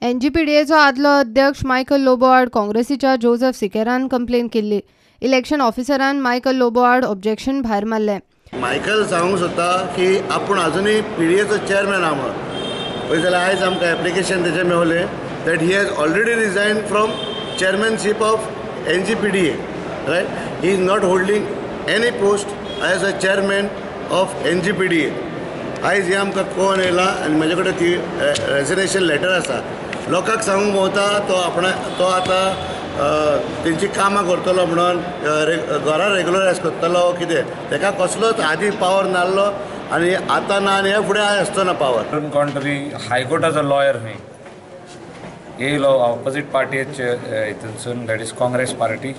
एनजीपीडीएचो आदलो अध्यक्ष मायकल लोबो आड काँग्रेसीच्या जोजफ सिकेरान कंप्लेन केल्ली. इलेक्शन ऑफिसरान मायकल लोबो आड ऑब्जेक्शन भायर मारलें. मायकल सांगूंक सोदता की आपूण अजुनूय पीडीएचो चेअरमॅन आहा म्हणून. पळय जाल्यार आयज आमकां एप्लिकेशन तेजें मेवलें that he has already resign from chairmanship of NGPDA, right? He is not holding any post as a chairman of NGPDA. आयज हें आमकां कोण येयला आनी म्हजे कडेन ती रेजिग्नेशन लेटर आसा. लोकांक सांगूंक भोंवता तो आपणा तो आतां तेंची कामां करतलो म्हणून घरा रेगुलरायज करतलो कितें, तेका कसलोच आदी पावर नासलो आनी आतां ना आनी ह्या फुडें आसचो ना पावर. कोण तरी हायकोर्टाचो लॉयर न्ही येयलो ऑपोजीट पार्टीचे हितूनसून, that is Congress party,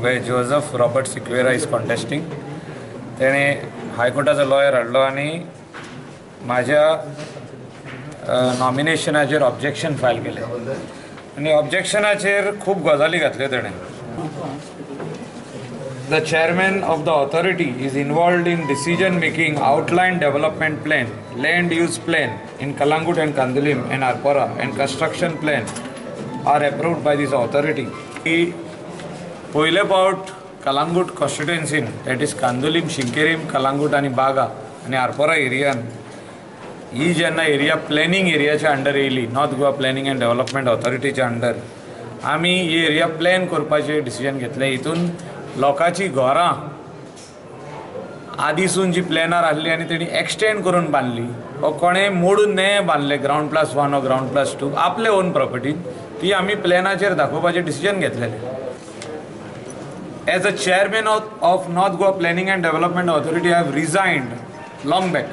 where Joseph Robert Sequeira is contesting. तेणें हायकोर्टाचो लॉयर हाडलो आनी म्हाज्या नॉमिनेशनाचेर ऑब्जेक्शन फायल केलें आनी ऑब्जेक्शनाचेर खूब गजाली घातल्यो तेणें. The chairman of the authority is involved in decision making, outline development plan, land use plan in Calangute and Candolim and Arpora and construction plan are approved by this authority. पयले फावट Calangute कॉन्स्टिट्युएन्सीन, that is Candolim, Sinquerim, Calangute आनी बागा आनी आरपोरा एरियान ही जेन्ना area planning एरियाच्या under येयली, North Goa planning and development ऑथॉरिटीच्या अंडर, आमी ही एरिया प्लॅन करपाचें डिसिजन घेतलें. हितून लोकांची घरां आदीसून जी प्लॅनार आहली आनी तेणी एक्सटेंड करून बांदली वो कोणें मोडून न्हय बांदले ग्रावंड प्लस वन वो ग्रावंड प्लस टू आपले ओन प्रॉपर्टीन, ती आमी प्लॅनाचेर दाखोवपाचें डिसिजन घेतलेलें. As a chairman of North Goa planning and development authority I have resigned long back.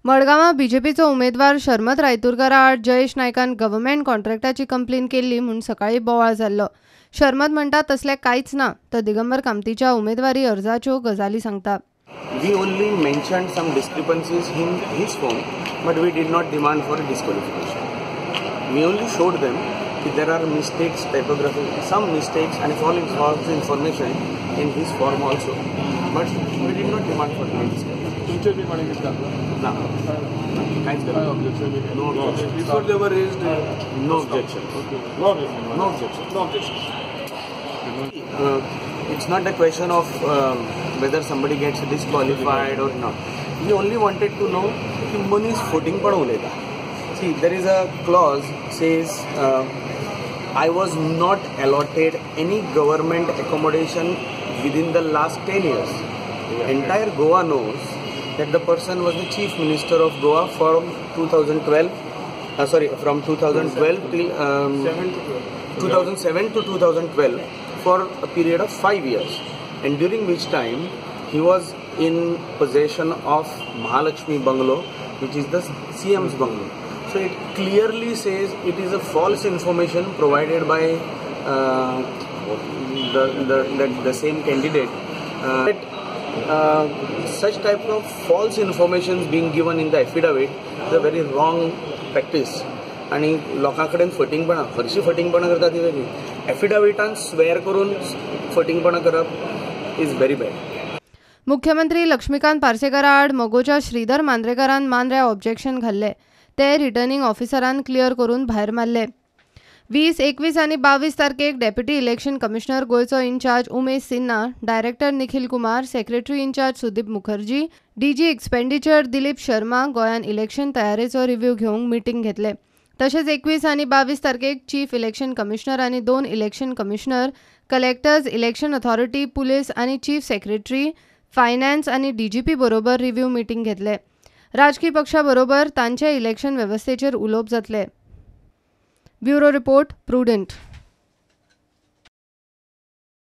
मडगांवां बीजेपीचो उमेदवार शर्मत रायतुरकारा आड जयेश नायकान गव्हर्मेंट कॉन्ट्रॅक्टाची कंप्लेन केल्ली म्हूण सकाळीं बोवाळ जाल्लो. शर्मत म्हणटा तसलें कांयच ना, तर दिगंबर कामतीच्या उमेदवारी अर्जाच्यो गजाली सांगता. We only mentioned some discrepancies in his form, but we did not demand for disqualification. We only showed them that there are mistakes, typography, some mistakes and false information in his form also, but we did not demand for disqualification. No. No objection. Before they were raised, no objection. Okay. No objection. No objection. No objection. It's not a question of whether somebody gets disqualified or not. We only wanted to know ki मनीस फटींगपण उलयता. See, there is a clause says I was not allotted any government accommodation within the last 10 years. Entire Goa knows that the person was the chief minister of Goa from 2012, from 2012 till 2007 to 2012 for a period of 5 years, and during which time he was in possession of Mahalakshmi bungalow, which is the CM's bungalow. So it clearly says it is a false information provided by the same candidate. Such type of false information being given in the affidavit is a very wrong practice. आनी लोकां कडेन फटींगपणां, हरशीं फटींगपणां करता ती वेगळी, एफिडाविटान swear करून फटींगपणां करप is very bad. मुख्यमंत्री लक्ष्मीकांत पार्सेकारा आड मगोच्या श्रीधर मांद्रेकारान मांद्र्या ऑब्जेक्शन घाल्ले, ते रिटर्निंग ऑफिसरान क्लियर करून भायर मारले. 20, 21 आनी 22 तारखेक डेप्युटी इलेक्शन कमिशनर गोंयचो incharge Umesh Sinha, director Nikhil Kumar, secretary incharge Sudip Mukherjee, DG expenditure Dilip Sharma गोंयान इलेक्शन तयारेचो रिव्ह्यू घेवंक मिटींग घेतले. तशेंच 21 आनी 22 तारखेक चीफ इलेक्शन कमिशनर आनी 2 election commissioner, collectors, election authority, police आनी चीफ सेक्रेटरी, फायनान्स आनी डीजीपी बरोबर रिव्ह्यू मिटींग घेतले. राजकी पक्षा बरोबर तांचे इलेक्शन वेवस्थेचेर उलोवप जातले. Bureau report, Prudent.